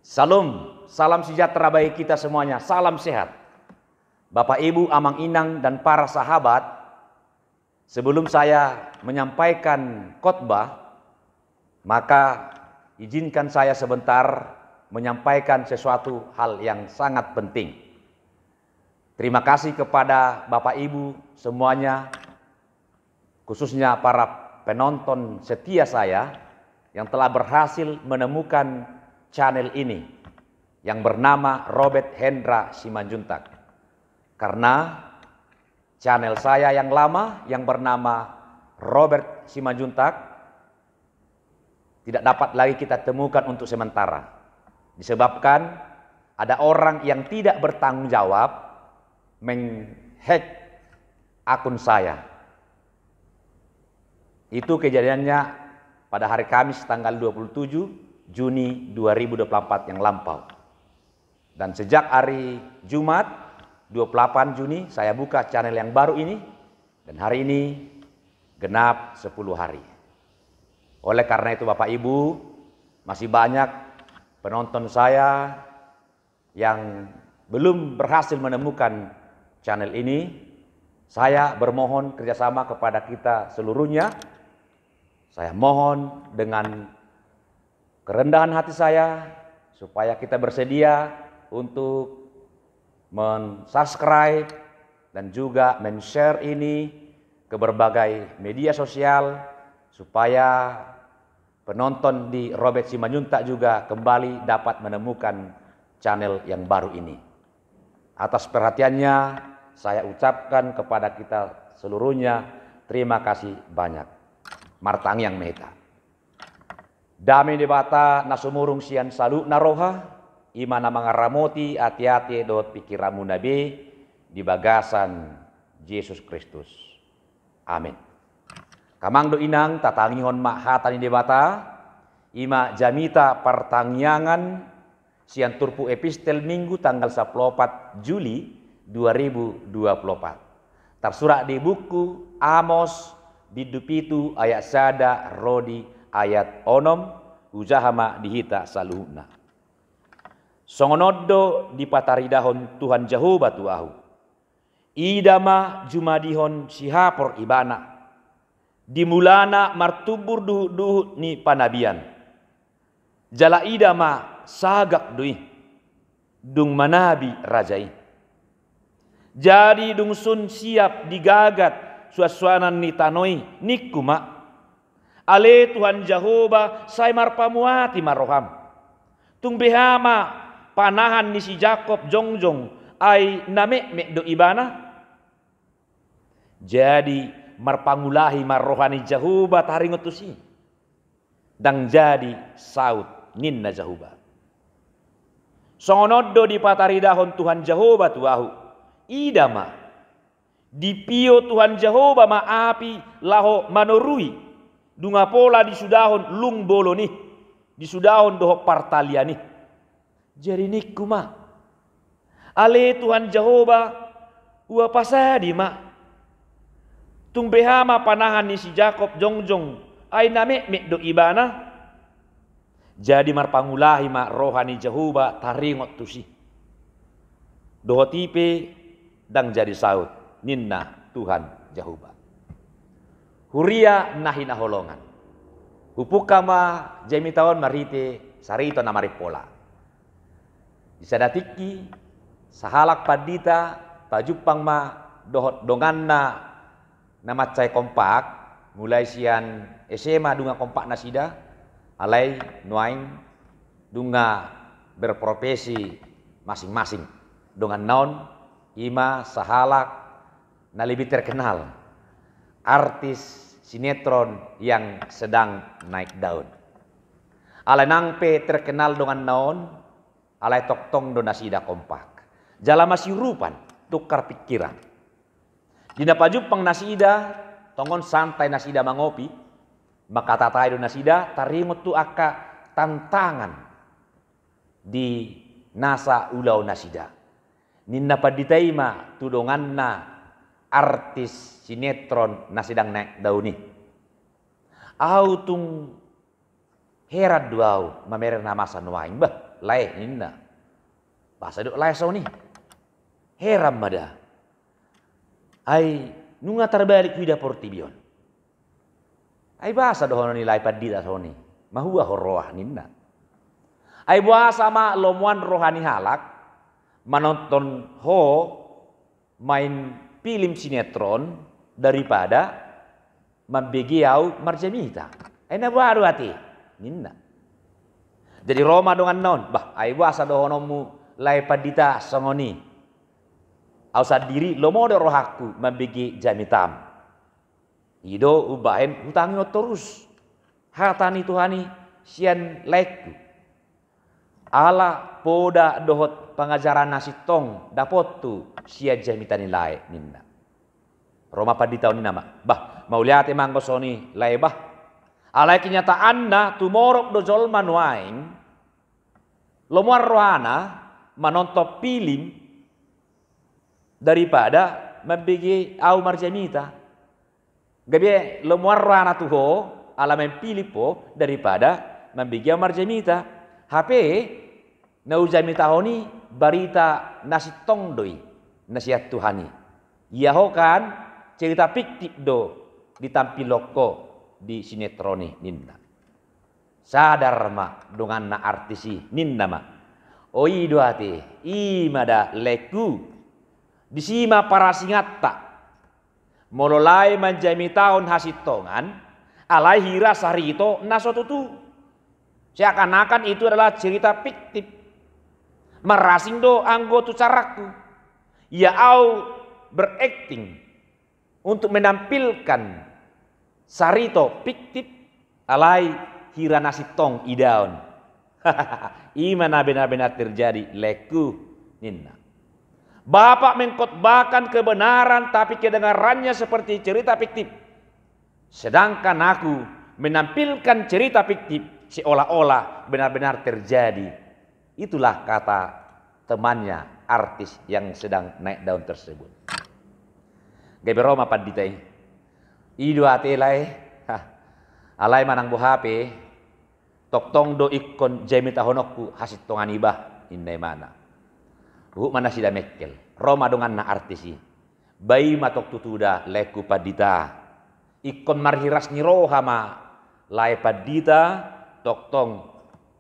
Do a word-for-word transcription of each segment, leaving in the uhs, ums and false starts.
Salam, salam sejahtera bagi kita semuanya, salam sehat. Bapak, Ibu, Amang, Inang, dan para sahabat, sebelum saya menyampaikan khotbah, maka izinkan saya sebentar menyampaikan sesuatu hal yang sangat penting. Terima kasih kepada Bapak Ibu semuanya, khususnya para penonton setia saya yang telah berhasil menemukan channel ini yang bernama Robert Hendra Simanjuntak. Karena channel saya yang lama yang bernama Robert Simanjuntak tidak dapat lagi kita temukan untuk sementara. Disebabkan ada orang yang tidak bertanggung jawab menghack akun saya. Itu kejadiannya pada hari Kamis tanggal dua puluh tujuh Juni dua ribu dua puluh empat yang lampau. Dan sejak hari Jumat dua puluh delapan Juni saya buka channel yang baru ini, dan hari ini genap sepuluh hari. Oleh karena itu, Bapak Ibu, masih banyak penonton saya yang belum berhasil menemukan channel ini. Saya bermohon kerjasama kepada kita seluruhnya. Saya mohon dengan kerendahan hati saya supaya kita bersedia untuk men-subscribe dan juga men-share ini ke berbagai media sosial, supaya penonton di Robert Simanjuntak juga kembali dapat menemukan channel yang baru ini. Atas perhatiannya, saya ucapkan kepada kita seluruhnya terima kasih banyak. Martangiang ma hita. Dame ni Debata na sumurung sian saluhutna roha, i ma na mangaramoti ateate dohot pingkiranmuna be di bagasan Jesus Kristus. Amin. Angka amang dohot inang, tatangihon ma hata ni Debata, i ma jamita partangiangan sian turpuk epistel Minggu tanggal sampulu opat Juli dua ribu dua puluh opat. Tarsurat di buku Amos bindu pitu ayat sada ro di ayat onom, hujaha ma di hita saluhutna. Songon on do dipataridahon Tuhan Jahowa tu ahu. Ida ma jumadihon sihapor ibana. Di mulana martumbur duhutduhut ni panabian. Jala ida ma sagak do i, dung manabi raja i. Jadi dung sun siap digagat suansuanan ni tano i, ningku ma: Ale Tuhan Jahowa, sai marpamuati ma roham. Tung beha ma panahan ni si Jakob jongjong, ai na metmet do ibana? Jadi marpangulahi ma roha ni Jahowa taringot tusi. Ndang jadi saut, ninna Jahowa. Songon on do dipataridahon Tuhan Jahowa tu ahu. Ida ma, dipio Tuhan Jahowa ma api laho manorui, nunga pola disudahon lung bolon i, disudahon dohot partalian i. Jadi ningku ma: Ale Tuhan Jahowa, ua pasadi ma. Tung beha ma panahan ni si Jakob jongjong, ai na metmet do ibana? Jadi marpangulahi ma roha ni Jahowa taringot tusi. Dohot i pe ndang jadi saut, ninna Tuhan Jahowa. Huria na hinaholongan. Hupungka ma jamita on marhite sarita na marimpola. Di sada tingki, sahalak pandita pajumpang ma dohot donganna na mansai kompak, mulai sian S M A nunga kompak nasida, alai nuaeng nunga berprofesi masing-masing. Donganna on i ma sahalak na lebih terkenal, artis sinetron yang sedang naik daun. Alai nang pe terkenal donganna on, alai tongtong do nasida kompak. Jala masiurupan, tukar pingkiran. Di na pajumpang nasida, tongon santai nasida mangopi, mangkatatai do nasida taringot tu angka tantangan di nasa ulaon nasida. Ninna pandita i ma tu donganna artis sinetron na sedang naik daun i: Ahu tung heran do ahu mamereng na masa nuaeng. Bah, lae ninna. Boasa didok lae songon i? Heran ma da. Ai nunga tarbalik huida portibi on. Ai boasa dohonon ni lae pandita songon i? Mahua ho roha ninna. Ai boasa ma lomoan roha ni halak manonton ho main pilim sinetron daripada mambege au marjamita? Ai na boha do ate ninna. Jadi ro ma donganna on, bah, ai boasa dohononmu lae pandita songon i? Au sandiri lomo do rohangku mambege jamitam. I do umbahen hutangihon torus hata ni Tuhan i sian laengku. Ala poda dohot pangajaran na sintong dapothu sian jamita ni lae ninna. Ro ma pandita on ninna ma, bah, mauliate ma anggo songon i lae bah. Alai kenyataanna tumorop do jolma nuaeng lomoan rohana manonton pilim daripada mambege au marjamita. Gabe lomoan rohana tu ho ala main pilim ho daripada mambege au marjamita. Hape na hujamitahon i barita na sintong do i na sian Tuhan i. Ia ho kan cerita fiktif do ditampilhon ho di sinetron i ninna. Sadar ma donganna artis i ninna ma, o i do ate, i ma da laengku. Disi ma parasinganta. Molo lae manjamitahon hasintongan, alai hira sarito na so tutu. Seakan-akan itu adalah cerita fiktif. Marasing do anggo tu carangku. Ia au berakting untuk menampilkan sarito fiktif, alai hira na sintong idaon. I ma na benar-benar terjadi laengku ninna. Bapak mengkhotbahkan kebenaran tapi kedengarannya seperti cerita fiktif. Sedangkan aku menampilkan cerita fiktif seolah-olah benar-benar terjadi. Itulah kata temannya artis yang sedang naik daun tersebut. Gabe ro ma pandita i. I do ate lae. Hah. Alai manang boha pe, tongtong do ingkon jamitahononku hasintongan i bah, ninna imana. Huhut ma nasida mengkel. Ro ma donganna artis i. Ba i ma tong tutu da laengku pandita. Ingkon marhiras ni roha ma lae pandita tongtong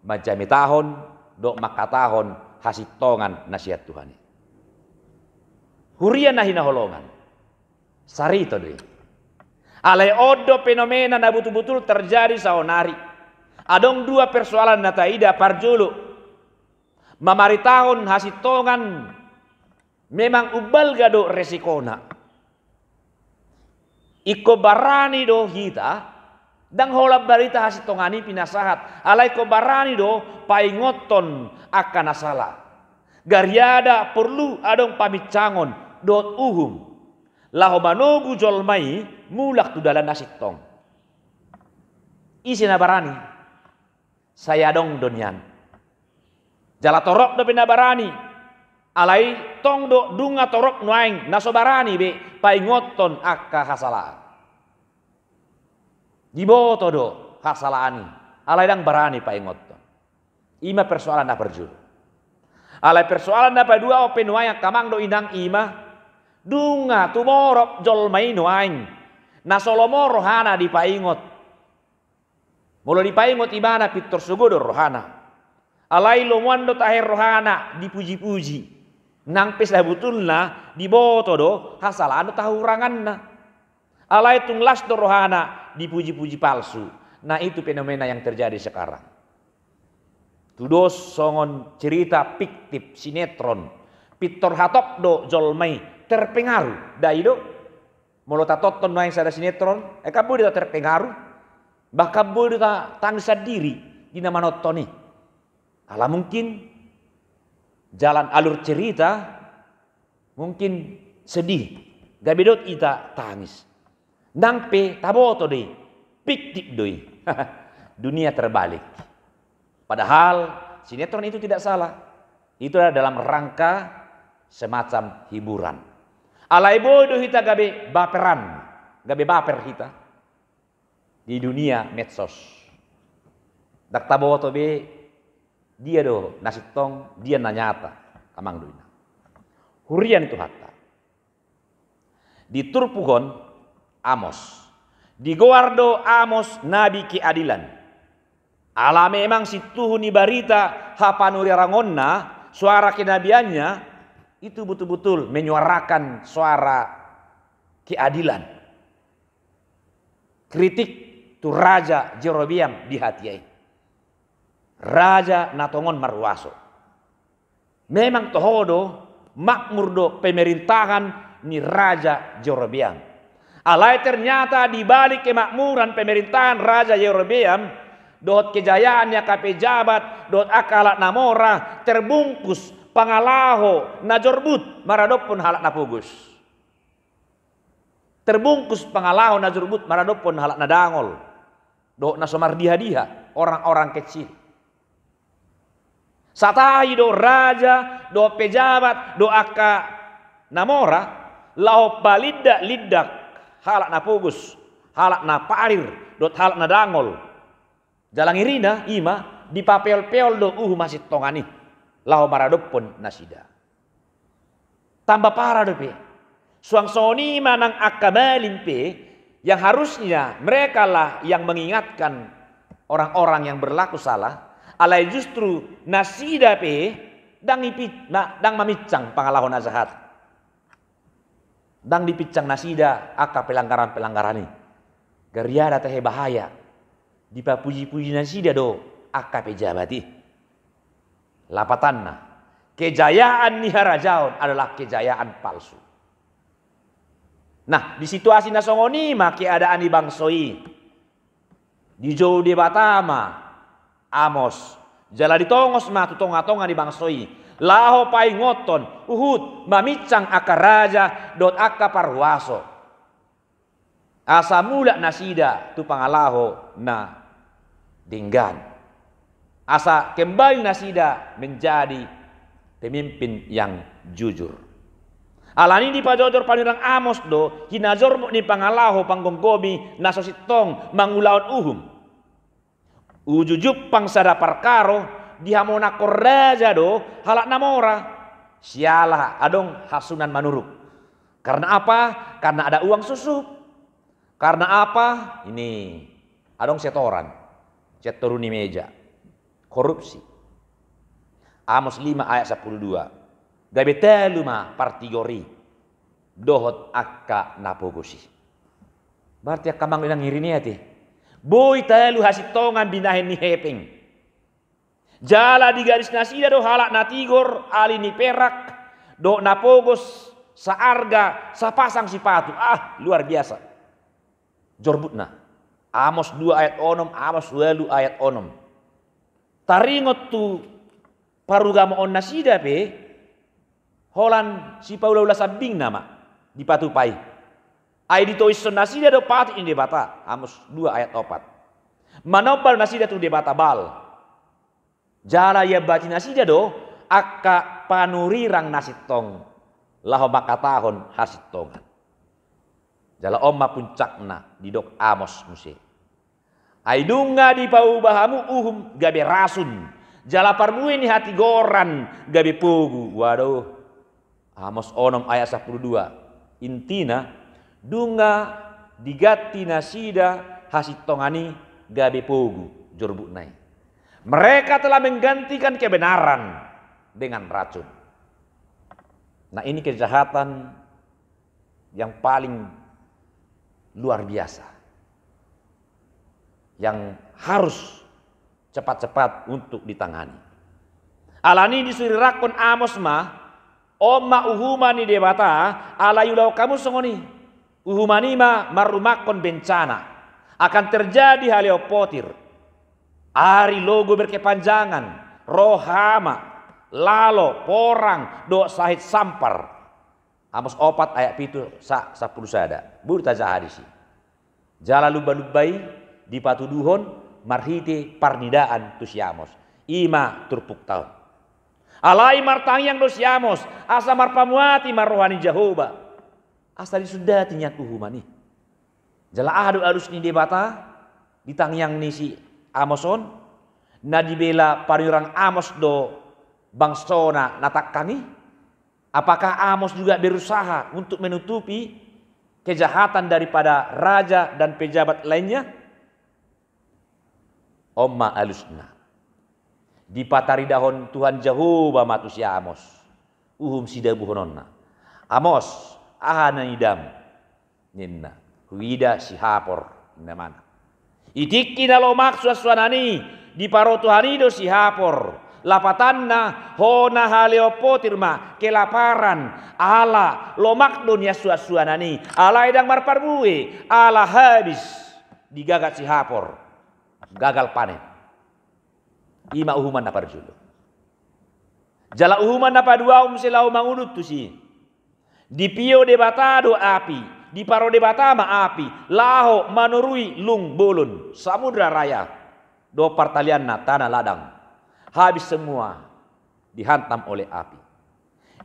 manjamitahon dohot mangkatahon hasintongan na sian Tuhan i. Huria na hinaholongan, sarito do i. Alai on do fenomena na butul-butul terjadi saonari. Adong dua persoalan na taida. Parjolo, mamaritahon hasintongan memang umbalga do resikona. Ingkon barani do hita, ndang holan barita hasintongan i pinasahat, alai ingkon barani do paingothon angka na sala. Gariada porlu adong paminsangon dohot uhum laho manogu jolma i mulak tu dalan na sintong. Ise na barani? Sai adong do nian. Jala torop dope na barani. Alai tong do nunga torop nuaeng na so barani be paingothon angka hasalaan. Diboto do hasalaan i, alai ndang barani paingothon. I ma persoalan na parjolo. Alai persoalan na paduahon pe nuaeng angka amang dohot inang, i ma nunga tumorop jolma i nuaeng na so lomo rohana dipaingot. Molo dipaingot ibana pintor sogo do rohana. Alai lomoan do tahe rohana dipuji-puji. Nang pe sabutulna diboto do hasalaan dohot hahuranganna. Alai tung las do rohana dipuji-puji palsu. Nah, itu fenomena yang terjadi sekarang. Tudos songon cerita fiktif sinetron. Pintor hatop do jolma i terpengaruh. Ndai do? Molo tatonton nuaeng sada sinetron, eh, kan boi do ta terpengaruh, bahkan boi do ta tangis sandiri di na manonton i. Ala mungkin jalan alur cerita mungkin sedih, gabe dohot i ta tangis. Nang pe taboto do i, fiktif do i. Dunia terbalik. Padahal sinetron itu tidak salah. Itu adalah dalam rangka semacam hiburan. Alai boi do hita gabe baperan, gabe baper hita di dunia medsos. Ndang taboto be Dia do na sintong, dia na nyata, amang dohot inang. Huria ni Tuhanta. Di turpuk on Amos. Digoar do Amos nabi keadilan. Ala memang situhu ni barita hapanurirangonna, suara kenabiannya, itu betul-betul menyuarakan suara keadilan. Kritik tu Raja Jerobeam di hatiha i. Raja na tongon marhuaso. Memang toho do, makmur do pemerintahan ni Raja Jerobeam. Alai ternyata di balik kemakmuran pemerintahan Raja Jerobeam, dohot kejayaan ni angka pejabat, dohot angka halak na mora, terbungkus pangalaho na jorbut maradophon halak na pogos. Terbungkus pangalaho na jorbut maradophon halak na dangol, dohot na so mardiha-diha, orang-orang kecil. Satahi do raja, dohot pejabat, dohot angka na mora, laho palindak-lindak halak na pogos, halak na parir, dohot halak na dangol. Jala ngirina, i ma, dipapeol-peol do uhum hasintongan i laho maradophon nasida. Tambah parah dope. Suang songon i ma nang angka malim pe, yang harusnya mereka lah yang mengingatkan orang-orang yang berlaku salah, alai justru nasida pe ndang ipi-, na, ndang maminsang pangalaho na jahat. Ndang dipinsang nasida angka pelanggaran-pelanggaran i. Gariada tahe bahaya. Dipapuji-puji nasida do angka pejabat i. Lapatanna, kejayaan ni harajaon adalah kejayaan palsu. Nah, di situasi na songon i ma keadaan ni bangso i. Dijou Debata ma Amos, jala ditongos ma tu tonga-tonga ni bangso i, laho paingothon, huhut maminsang angka raja dohot angka parhuaso, asa mulak nasida tu pangalaho na denggan, asa kembali nasida menjadi pemimpin yang jujur. Alani i dipajojor panurirang Amos do hinajorbut ni pangalaho panggomgomi na so sintong mangulahon uhum. Uju jumpang sada parkaro dihamonangkon raja do halak na mora, siala adong hasuhuton manuruk. Karena apa? Karena ada uang susup. Karena apa? Ini adong setoran, sian toru ni meja, korupsi. Amos lima ayat sampulu dua. Gabe tolu ma partigor i dohot angka na pogos i. Berarti angka amang inang, ngeri nian ate. Boi tolu hasintongan binahen ni hepeng. Jala digadis nasida do halak na tigor ali ni perak, dohot na pogos saarga sapasang sipatu. Ah, luar biasa jorbutna. Amos dua ayat onom, Amos ualu ayat onom. Taringot tu parugamoon nasida pe, holan sipaula-ula sambing nama dipatupa i. Ai ditoishon nasida do patik ni Debata, Amos dua ayat opat. Manombal nasida tu debata Baal. Jala iambati nasida do angka panurirang na sintong laho mangkatahon hasintongan. Jala on ma puncakna didok Amos muse. Ai nunga dipauba hamu uhum gabe rasun, jala parbue ni hatigoran gabe pogu. Waduh. Amos onom ayat sampulu dua. Intina, nunga diganti nasida hasintongan i gabe pogu jorbutna i. Mereka telah menggantikan kebenaran dengan racun. Nah, ini kejahatan yang paling luar biasa, yang harus cepat-cepat untuk ditangani. Alani i disurirangkon Amos ma, on ma uhuman ni Debata, ala iulahon hamu songon i. Uhuman i ma marrumangkon bencana. Akan terjadi haleon potir. Ari logo berkepanjangan, ro hama, lalo, porang, dohot sahit sampar. Amos opat ayat pitu sa-, sampulu sada. Boi tajaha disi. Jala lumba-lumba i dipatuduhon marhite parnidaan tu si Amos. I ma turpukta on. Alai martangiang do si Amos, asa marpamuati ma roha ni Jahowa. Asa disundati nian uhuman i. Jala aha do alus ni Debata di tangiang ni si Amos on? Na dibela panurirang Amos do bangsona na tangkang i? Apakah Amos juga berusaha untuk menutupi kejahatan daripada raja dan pejabat lainnya? On ma alusna. Dipataridahon Tuhan Jahowa ma tu si Amos uhum sidabuhononna. "Amos, aha na nidam?" ninna. "Huida sihapor," ninna ma. "Di tingki na lomak suansuanan i, diparo Tuhan i do sihapor. Lapatanna, ho na halehon potir ma, kelaparan, ala lomak do nian suansuanan i. Alai ndang marparbue, ala habis digagat sihapor, gagal panen." I ma uhuman na parjolo. Jala uhuman na paduahon muse laho mangudut tusi. Dipio Debata do api, diparo Debata ma api, laho manorui Lung Bolon, Samudra Raya, dohot partalianna, Tanah Ladang. Habis semua, dihantam oleh api.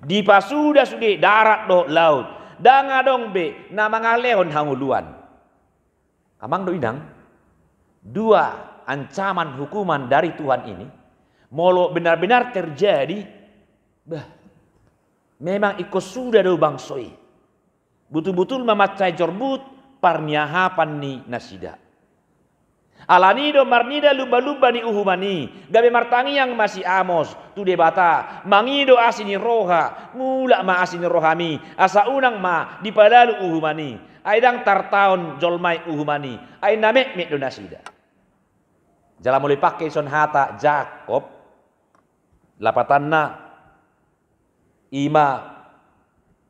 Dipasuda sude darat dohot laut, ndang adong be na mangalehon hangoluan. Amang dohot inang, dua ancaman hukuman dari Tuhan ini, molo benar-benar terjadi, bah, memang ingkon suda do bangso i. Butul-butul ma mansai jorbut parniahapan ni nasida. Alani i do marnida lumba-lumba ni uhuman i, gabe martangiang ma si Amos tu Debata, mangido asi ni roha, mulak ma asi ni rohami, asa unang ma dipalalu uhuman i. Ai ndang tartaon jolma i uhuman i, ai na metmet do nasida. Jala molo dipangke dison hata Jakob, lapatanna i ma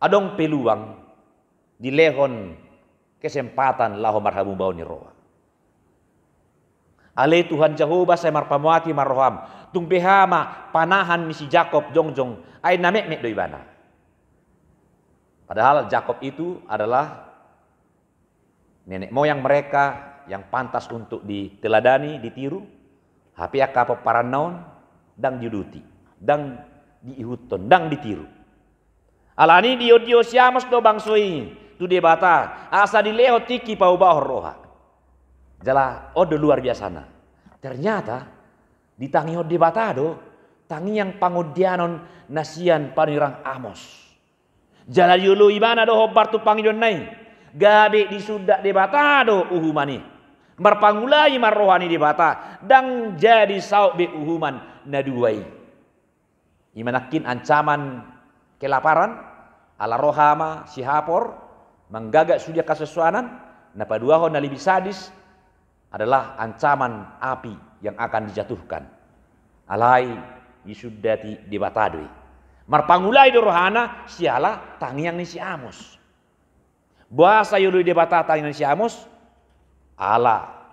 adong peluang dilehon kesempatan laho marhamubaon ni roha. Ale Tuhan Jahowa sai marpamuati ma roham, tung beha ma panahan ni si Jakob jongjong, ai na metmet do ibana. Padahal Jakob itu adalah nenek moyang mereka yang pantas untuk diteladani, ditiru, hape angka pomparanna on ndang diuduti, ndang diihuthon, ndang ditiru. Alani i diondihon si Amos do bangso i tu Debata, asa dilehon tingki paubahon roha. Jala on do luar biasana. Ternyata ditangihon Debata do tangiang pangondianon na sian panurirang Amos. Jala dioloi ibana do hombar tu pangidoanna i. Gabe disundat Debata do uhuman i. Marpangula i ma roha ni Debata, ndang jadi saut be uhuman na dua i. I ma nangkin ancaman kelaparan, ala roha ma sihapor, manggagat sude angka suansuanan, na paduahon na lebih sadis adalah ancaman api yang akan dijatuhkan. Alai disundati Debata do i. Marpangula i do rohana siala tangiang ni si Amos. Boasa dioloi Debata tangiang ni si Amos? Ala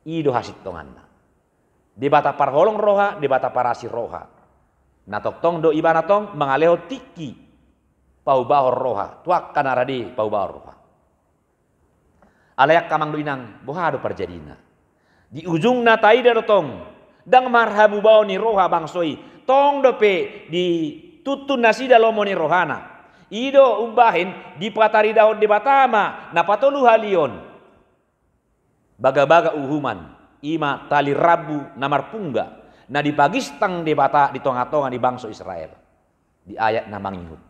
i do hasintonganna. Debata parholong roha, Debata parasi roha. Na tongtong do ibana tong mangalehon tingki paubahon roha, tu angka na rade paubahon roha. Alai angka amang dohot inang, boha do parjadina? Di ujungna taida do tong, ndang marhamubaon ni roha bangso i, tong dope dituntun nasida lomo ni rohana. I do umbahen dipataridahon Debata ma na patoluhalion bagabaga uhuman, i ma tali rambu na marpungga, na dipagistang Debata di tongatonga ni bangso Israel. Di ayat na mangihut.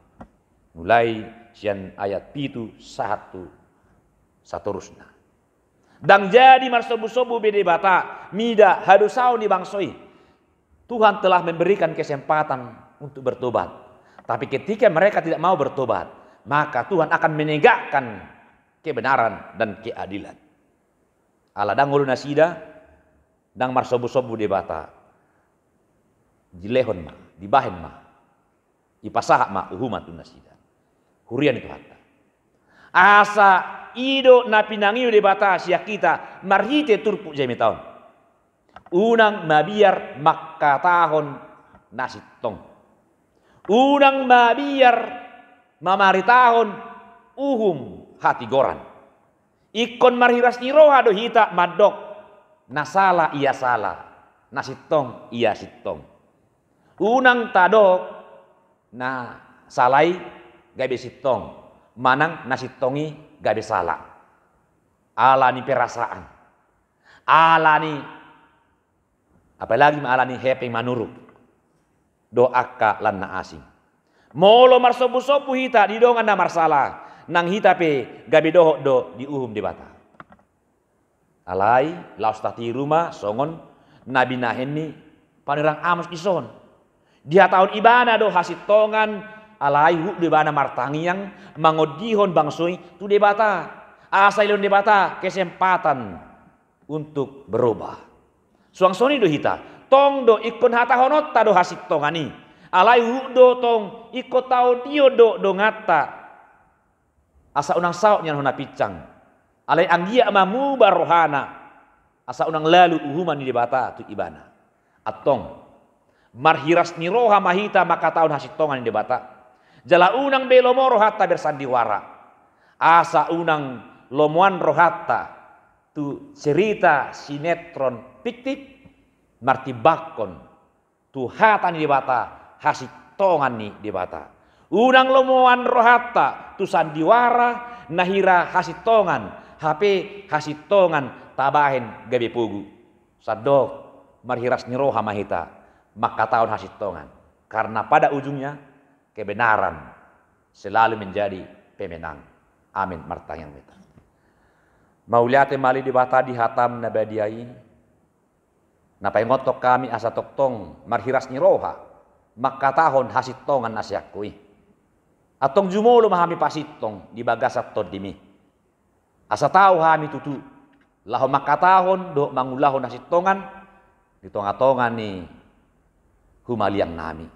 Mulai sian ayat pitu sahat tu satorusna. Ndang jadi marsombursombu be Debata mida hadosaon ni bangso i. Tuhan telah memberikan kesempatan untuk bertobat. Tapi ketika mereka tidak mau bertobat, maka Tuhan akan menegakkan kebenaran dan keadilan. Ala ndang olo nasida, ndang marsombursombu Debata. Dilehon ma, dibahen ma. Dipasahat ma uhuman tu nasida. Huria ni Tuhanta. Asa i do na pinangido Debata sian hita marhite turpuk jamita on. Unang mabiar mangkatahon na sintong. Unang mabiar mamaritahon uhum hatigoran. Ingkon marhiras ni roha do hita mandok, na sala ia sala, na sintong ia sintong. Unang tadok, na sala i gabe sintong, manang na sintong i gabe sala. Ala ni perasaan. Ala ni Apalagi ma alani hepeng manuruk dohot angka lan na asing. Molo marsombu-sombu hita di dongan na marsala, nang hita pe gabe dohot do diuhum Debata. Alai laos tatiru ma songon na binahen ni panurirang Amos dison. Dihatahon ibana do hasintongan, alai huhut do ibana martangiang mangondihon bangso i tu Debata, asa dilehon Debata kesempatan untuk berubah. Suang songon i do hita, tong do ingkon hatahononta do hasintongan i, alai huhut do tong ingkon taondihon do donganta, asa unang saut nian hona pinsang. Alai anggiat ma muba rohana, asa unang lalu uhuman ni Debata tu ibana. Antong, marhiras ni roha ma hita mangkatahon hasintongan ni Debata. Jala unang be lomo rohanta bersandiwara, asa unang lomoan rohanta tu cerita sinetron fiktif martimbangkon tu hata ni Debata, hasintongan ni Debata. Unang lomoan rohanta tu sandiwara na hira hasintongan, hape hasintongan tabahen gabe pogu. Sandok, marhiras ni roha ma hita mangkatahon hasintongan, karena pada ujungnya kebenaran selalu menjadi pemenang. Amin. Martangiang ma hita. Mauliate ma ale Debata di hatam na badia i, na paingothon hami asa tongtong marhiras ni roha mangkatahon hasintongan na sian Ho i. Antong jumolo ma hami pasintong di bagasan Tondim i, asa tau hami tutu laho mangkatahon dohot mangulahon hasintongan di tonga-tonga ni humaliang nami.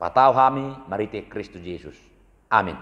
Patau hami marhite Kristus Jesus. Amin.